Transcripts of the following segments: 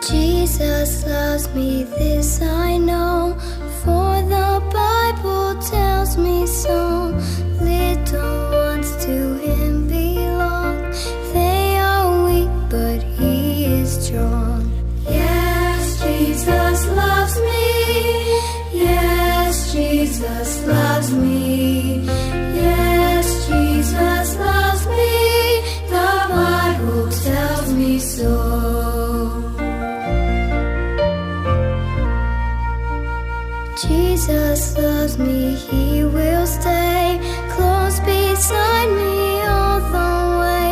Jesus loves me, this I know, for the Bible tells me so. Little ones to him belong, they are weak, but he is strong. Yes, Jesus loves me. Yes, Jesus loves me. Yes, Jesus loves me. The Bible tells me so. Jesus loves me, he will stay close beside me all the way.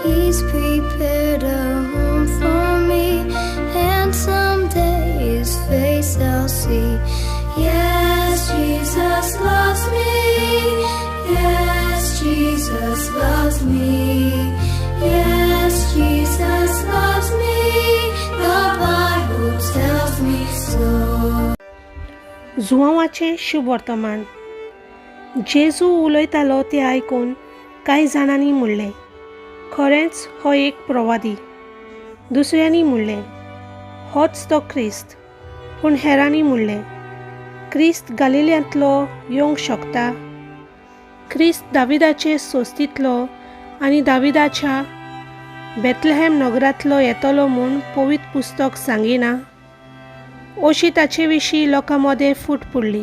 He's prepared a home for me, and someday his face I'll see. Yes, Jesus loves me. Yes, Jesus loves me. Yes, Jesus loves me. The Bible tells me so. जुआंवाचें शुभवर्तमान. जेजू उलयतालो तें आयकून कांय जाणांनी म्हणलें, खरेंच हो एक प्रवादी. दुसऱ्यांनी म्हणलें, होच तो क्रिस्त. पूण हेरांनी म्हणलें, क्रिस्त गालिल्यांतलो येवंक शकता? क्रिस्त दाविदाचे सोस्तींतलो आनी दाविदाच्या बेथलहेम नगरांतलो येतलो म्हूण पवित्र पुस्तक सांगिना? अशी ताचे विशीं लोकां मदें फूट पडली.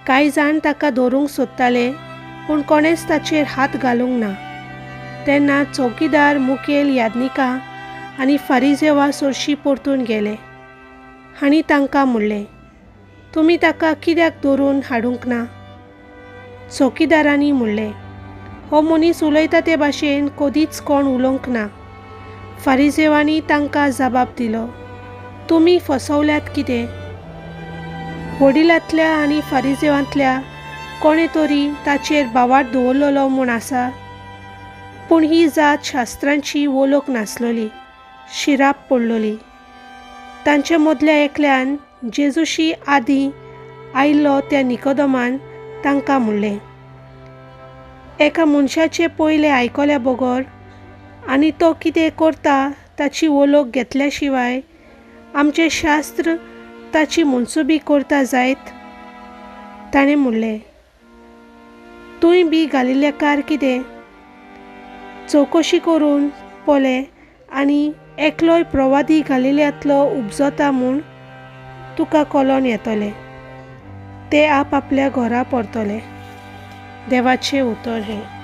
कांय जाण ताका धरूंक सोदताले, पूण कोणेंच ताचेर हात घालूंक ना. तेन्ना चौकीदार मुखेल याज्ञिकां आनी फारिजेवा सरशीं परतून गेले आनी तांकां म्हणलें, तुमी ताका कित्याक धरून हाडूंक ना? चौकीदारांनी म्हणलें, हो मनीस उलयता ते भाशेन कदीच कोण उलोवंक ना. फारिजेवांनी तांकां जबाब दिलो, तुमी फसवल्यात कितें? वडिलांतल्या आनी फारिजेवांतल्या कोणें तरी ताचेर भावार्थ दवरलेलो म्हूण आसा? पूण ही जात शास्त्रांची वळख नासलोली, शिराप पडलोली. तांचे मदल्या एकल्यान जेजूशी आदीं आयिल्लो त्या निकोदमान तांकां म्हणलें, एका मनशाचें पयलें आयकल्या बगर आनी तो कितें करता ताची वळख घेतल्या शिवाय आमचें शास्त्र ताची मनसुबी करता जायत? ताणें म्हणलें, तूंय बी गालिलेकार कितें? चवकशी करून पळय आनी एकलोय प्रवादी गालिल्यांतलो उपजता म्हूण तुका कळोन येतलें. ते आप आपल्या घरा परतले. देवाचें उतर हें.